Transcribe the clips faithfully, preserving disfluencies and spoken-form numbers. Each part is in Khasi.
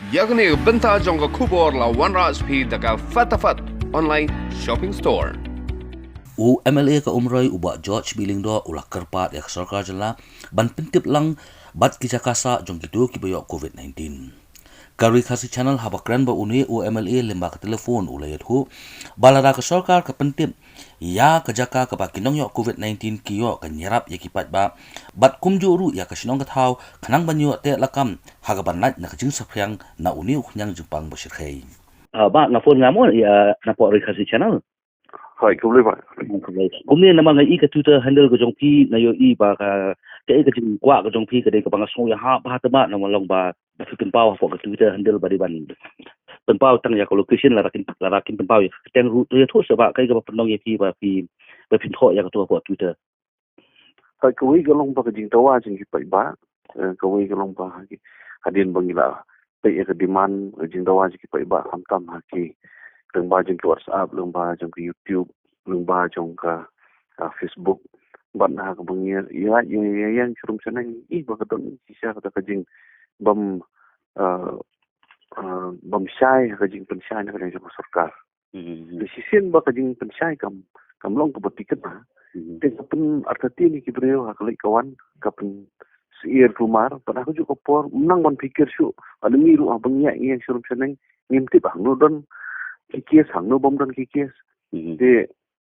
Ïa kane ka bynta jong ka khubor la wanrah sha phi da ka Fatafat Online Shopping Store. U M L A ka Umroi u Bah George B Lyngdoh u la kyrpad ïa ka sorkar jylla ban pyntip lang bad ki jaka sah jong kito kiba ïoh covid nineteen. Ka Ri Khasi Channel haba kren bad une u M L A lyngba ka telephone u la ïathuh ba lada ka sorkar ka pyntip ïa ka jaka kaba ki nongïoh covid nineteen ki ïoh, kan ïarap ïa ki paidbah bad kumjuh ruh ïa ka shnong ka thaw khnang ban ïoh teh lakam ha kaban lait na ka jingsaphriang na une u khñiang jingpang ba shyrkhei. Ah, bah, nga phone nga mo ïa na pdeng Ri Khasi Channel. Hooid, khublei bah. Khublei. Kumne namar nga i ka Twitter handle ka jong phi, nga ïohi ba ka, kaei ka jingkwah ka jong phi ka dei kaba nga sngew ïahap bha te bah, namar long ba ba phi pynpaw hapoh ka Twitter handle ba dei ban pynpaw tang ïa ka location, lada kin, lada kin pynpaw ïa ka kyrteng ruh. To ïathuh seh bah kaei kaba pynlong ïa phi ba phi, ba phin thoh ïa kato hapoh Twitter. Hooid, kawei ka long ba ka jingdawa jong ki paidbah, eh, kawei ka long ba ha ki, hadien ba ngi la peit ïa ka demand, ka jingdawa jong ki paidbah khamtam ha ki, lyngba jong ki WhatsApp, lyngba jong ki YouTube, lyngba jong ka, ah, Facebook. Bad ha kaba ngi ïa, ïa, ïa, ïa, ïa, sha rum shaneng, i ba ka don shisha kata ka jing bym, ah, ah, bym shai ha ka jingpynshai na ka liang jong ka sorkar. Mhm. Te shisien ba ka jingpynshai kam, kam long kaba thikna. Mhm. Te ka pynartatien ïa ki briew ha ka leit ka wan, ka pynsyier kulmar, bad ha kajuh ka por, ym nang ban pyrkhat shuh, bad ngi ruh haba ngi ïa, ïa sha rum shaneng, ngim tip hangno don ki case, hangno bym don ki case. Mhm. Te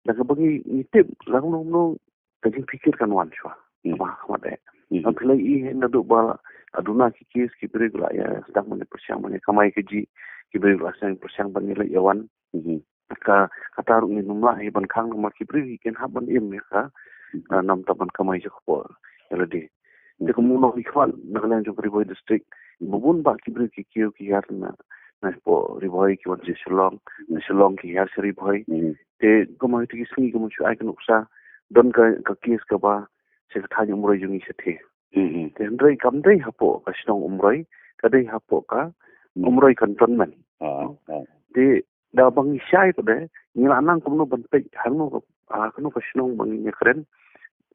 da kaba ngi, ngi tip, lano lano ka jingpyrkhat kan wan shuwa. Hmm. Ba khmat eh. Hmm. Ngan pynlong ïa naduh ba la duna ki case, ki briew la ïa sdang ban ïa pyrshang ban ïa kamai kajih, ki briew la sdang pyrshang ban ïa leit ïa wan. Hmm. Ka, kata ruh ngin ym lah ïa ban khang namar ki briew ki kin hap ban im ïa ka, hmm, ah, namar ban kamai jingkyrkhu ïa lade. Hmm. Te kumno ngi khmat na ka liang jong ka Ri Bhoi District, ba bun bah ki briew ki kiew ki hiar na, na hapoh Ri Bhoi ki wan sha Shillong, na Shillong ki hiar sha Ri Bhoi. Hmm. Te kumba ha kito ki sngi kumba shu ai ka nuksa, don ka, ka case kaba sha ka thaiñ Umroi jong ngi shatei. Hmm. Te hynrei kam dei hapoh ka shnong Umroi, ka dei hapoh ka, hmm, Umroi Cantonment. Ah, ah. Te da ba ngi shai pat de, ngi la nang kumno ban peit hangno ka, ah, kano ka shnong ba ngin ïa kren.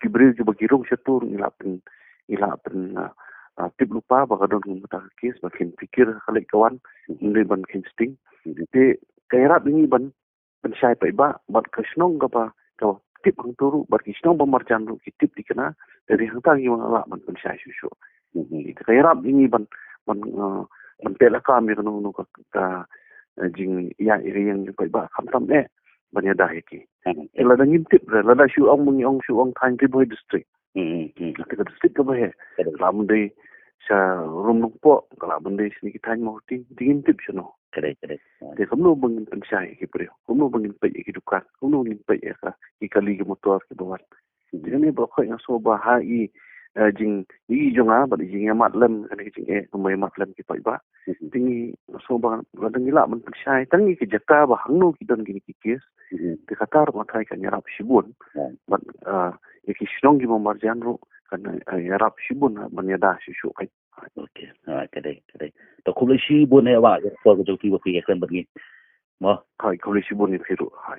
Ki briew kiba ki rung shatur ngi la pyn, ngi la pyn, ah, ah, tip lypa ba ka don kumta ka case ba kin pyrkhat ha ka leit ka wan, hmm, ym dei ban kheiñ sting. Hmm. Te ka ïarap ïa ngi ban pynshai paidbah, bad ka shnong kaba, kaba tip hangto ruh, bad ki shnong ba marjan ruh ki tip thikna, te dei hangta ngi wan lah ban pynshai shuh shuh. Mhm. Te ka ïarap ïa ngi ban, ban, eh, ban teh lakam ïa kano kano ka, ka, eh, jingïaid ïa ka ïing jong paidbah khamtam eh ban ïada ïa ki. Mhm. Te lada ngim tip re, lada shu ong ba ngi ong shu ong thaiñ Ri Bhoi District. Hmm, hmm. Kata ka district kaba heh. Ka dei. Ka lah ban dei sha Rum Nongpoh, ka lah ban dei shane ki thaiñ Mawhati, te ngim tip shano. Ka dei, ka dei. Hmm. Te kumno ba ngin pynshai ïa ki briew, kumno ba ngin peit ïa ki dukan, kumno ba ngin peit ïa ka, ki kali ki motor kiba wan. Hmm. Te kane ba khoi nga sngew ba ha i, eh, jing, i jong nga, bad i jingïamat lem, kane ka jingeh, kumba ïamat lem ki paidbah. Hmm. Te ngi sngew ba lada ngi lah ban pynshai tang ïa ki jaka ba hangno ki don kine ki case. Mhm. Te kata ruh nga tharai kan ïarap shibun. Right. Bad, ah, ïa ki shnong kiba marjan ruh kan, ah, ïarap shibun, ah, ban ïada shuh shuh. Okay. Ah, ka dei, ka dei. To khublei shibun eh, Bah, ïa ka por ka jong phi ba phi ïakren bad ngi. Mo. Hai, khublei shibun ïa phi ruh. Hai.